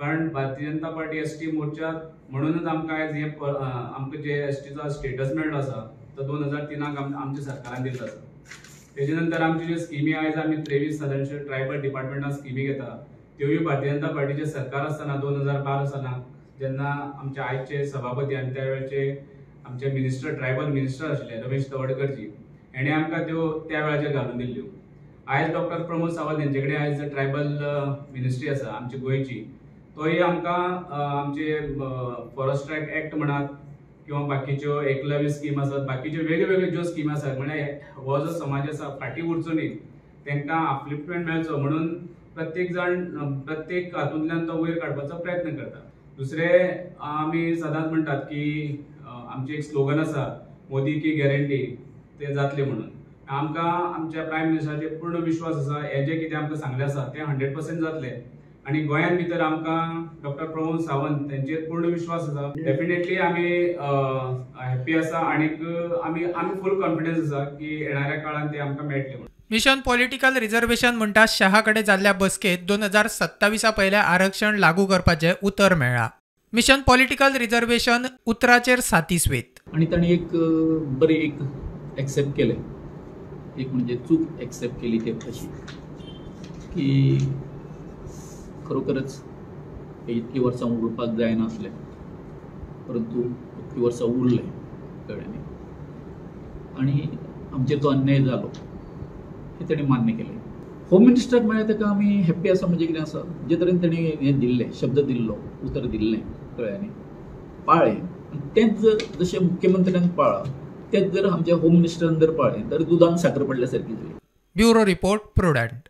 कारण Bharatiya Janata party ST मोर्चा म्हणूनच आमकां आयज हें आमकां जे एसटीचो स्टेटस मेळ्ळो आसा तो 2003 आमच्या सरकारान दिल्लो आसा. तेजे नंतर आमच्यो ज्यो स्किमी आयज आमी 23 सादारणशे ट्रायबल डिपार्टमेंटान स्किमी घेता त्योय भारतीय जनता पार्टीचे सरकार आसतना 2012 सालान जेन्ना आमचे आयचे सभापती आनी त्या वेळचे आमचे मिनिस्टर ट्रायबल मिनिस्टर आशिल्ले रमेश तवडकरजी हेणे आमकां त्यो त्या वेळाचेर घालून दिल्ल्यो. आयज डॉक्टर प्रमोद सावंत हेंचे कडेन आयज ट्रायबल मिनिस्ट्री आसा आमची गोंयची, तोय आमकां आमचे फॉरेस्ट एक्ट म्हणात किंवा बाकीच्यो एकलव्य स्कीम आसात, बाकीच्यो वेगळ्यो वेगळ्यो ज्यो स्कीम आसात, म्हळ्यार हो जो समाज आसा फाटीं उरचो न्ही, तांकां अपलिफ्टमेंट मेळचो म्हणून प्रत्येक जाण प्रत्येक हातूंतल्यान तो वयर काडपाचो प्रयत्न करता. दुसरें आमी सदांच म्हणटात की आमचें एक स्लोगन आसा मोदी की गॅरंटी, तें जातलें म्हणून. आमकां आमच्या प्रायम मिनिस्टराचेर पूर्ण विश्वास आसा, हें जें कितें आमकां सांगलें आसा तें 100% जातलें आनी गोंयांत भितर आमकां डॉक्टर प्रमोद सावंत तेंचेर पूर्ण विश्वास आसा. डेफिनेटली आमी हॅप्पी आसा आनीक आमी आमी फूल कॉन्फिडन्स आसा की येणाऱ्या काळान ते आमकां मेळटले म्हणून. मिशन पॉलिटिकल रिझर्वेशन म्हणटा शहा कडेन जाल्ल्या बसकेत 2027 पयलें आरक्षण लागू करपाचें उतर मेळ्ळां. मिशन पॉलिटिकल रिझर्वेशन उतराचेर सातिस्वेत आनी तांणी एक बरी एक एक्सेप्ट केलें, एक म्हणजे चूक एक्सेप्ट केली ती अशी की खरोखरच इतकी वर्सां उरपाक जायनासलें, परंतु इतकी वर्सां उरलें, कळ्ळें न्ही, आनी आमचेर तो अन्याय जालो हें ताणें मान्य केलें. होम मिनिस्टराक मेळ्ळें ताका आमी हॅप्पी आसा. म्हणजे कितें आसा, जे तरेन ताणें हें दिल्लें, शब्द दिल्लो, उतर दिल्लें, कळ्ळें न्ही, पाळ्ळें. तेंच जर जशें मुख्यमंत्र्यान पाळ्ळां तेंच जर आमच्या होम मिनिस्टरान जर पाळ्ळें तर दुदान साकर पडल्या सारकी जाली. Bureau report, Prudent.